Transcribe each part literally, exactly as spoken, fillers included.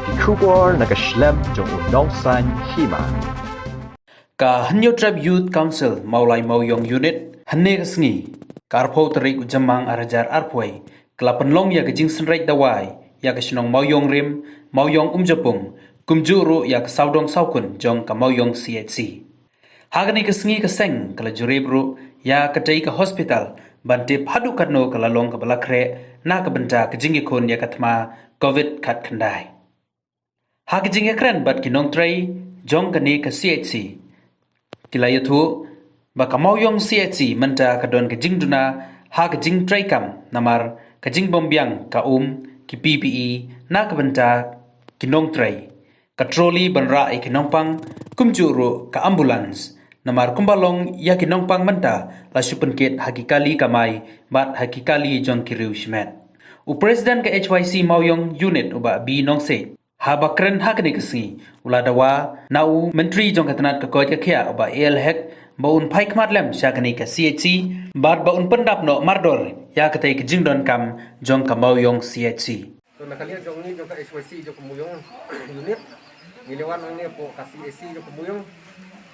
Ki khubor na ka shlem jong u nongsan hima. Ka Hynñiewtrep Youth Council Mawlai Mawiong Unit, hynne ka sngi, ka arphew tarik u Jymmang arhajar arphew, ka la pynlong ïa ka jingsynreit dawai ïa ka shnong Mawiong Rim, Mawiong Umjapung, kumjuh ruh ïa ka sawdong sawkun jong ka Mawiong C H C. Ha kane ka sngi ka seng ka la jurip ruh ïa katei ka hospital ban tip haduh katno ka la long kaba la khreh na ka bynta ka jingïakhun ïa ka thma covid khatkhyndai. Ha ka jingïakren bad ki nongtrei jong kane ka C H C, ki la ïathuh ba ka Mawiong C H C mynta ka don ka jingduna ha ka jingtrei kam namar ka jingbym biang ka um, ki P P E na ka bynta ki nongtrei, ka trolley ban rah ïa ki nongpang, kumjuh ruh ka ambulance. Namar kumba long ïa ki nongpang mynta la shu pynkit ha ki kali kamai bad ha ki kali jong ki riew shimet. U President ka H Y C Mawiong Unit u Bah B Nongsiej, haba kren ha kane ka sngi, u la dawa na u Myntri jong ka tnat ka koit ka khiah u Bah A L Hek ba un phai khmat lem sha kane ka C H C bad ba un pyndap noh mardor ïa katei ka jingdonkam jong ka Mawiong C H C. To na ka liang jong ngi jong ka H Y C jong ka Mawiong Unit, ngi la wan hangne hapoh ka C H C jong ka Mawiong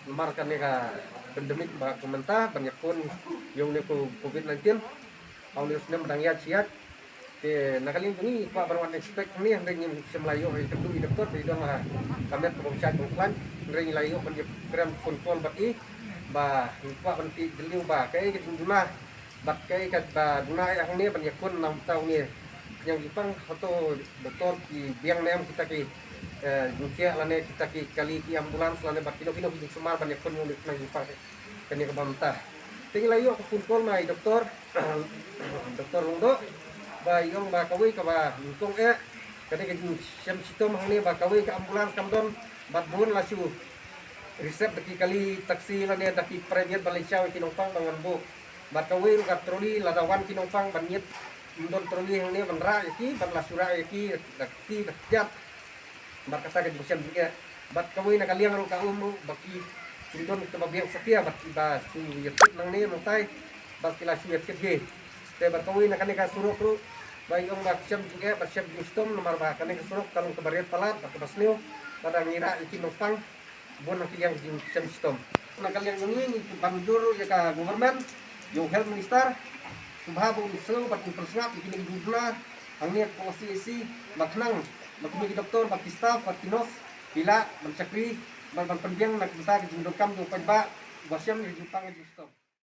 namar kane ka pandemic ba ka mynta ban ïakhun ïa une u covid nineteen. Ha une u snem ba dang ïaid shi ïaid. Te na ka liang jong ngi kwah ban wan inspect hangne, hynrei ngim shym la ïoh ïa katu i doktor, ba i don ha ka met kaba shait ban khlaiñ. Hynrei ngi la ïoh ban ïakren phone call bad i ba ngi kwah ban tip jylliew ba kaei ka jingduna bad kaei kaba duna ïa hangne ban ïakhun na ka bynta une u khñiang jingpang. Hato doktor ki biang ne em kita ki, eh, jingthiah lane kita ki kali, ki ambulance lane bad kino kino ki jingsumar ban ïakhun ïa une u khñiang jingpang kane kaba mynta? Te ngi la ïoh ka phone call na i doktor, Doktor Lyngdoh, ba i ong ba kawei kaba nyngkong eh, kane ka jingshem shitom hangne ba kawei ka ambulance kam don bad bun la shu reserve da ki kali taxi lane da ki private ban leit shaw ïa ki nongpang ban wan buh. Bad kawei ruh ka trolley, lada wan ki nongpang ban ñiet, ym don trolley hangne ban rah ïa ki, ban la shu rah ïa ki da kti da kjat. Bad kata ka jingshem jingeh. Bad kawei na ka liang ruh ka um ruh ba ki, kim don kaba biang satia bad kiba shu ïa thied nangne nangtai bad ki la shu ïa thied hi. Te bad kawei na kane ka surok ruh ba i ong ba shem jingeh bad shem jingshitom namar ba kane ka surok ka long kaba riat palat bad kaba sniew. Lada ngi rah ïa ki nongpang, bun na ka liang jingshem shitom. Na ka liang jong ngi ngi ban jur ïa ka government, ïa u health minister, sngewbha ba un sngew bad un pynsngap ïa kine ki jingduna hangne hapoh C H C, ba khnang ba kine ki doktor bad ki staff bad ki nurse ki lah ban shakri bad ban pynbiang na ka bynta ka jingdonkam jong u paidbah ba shem ïa ka jingpang ka jingshitom.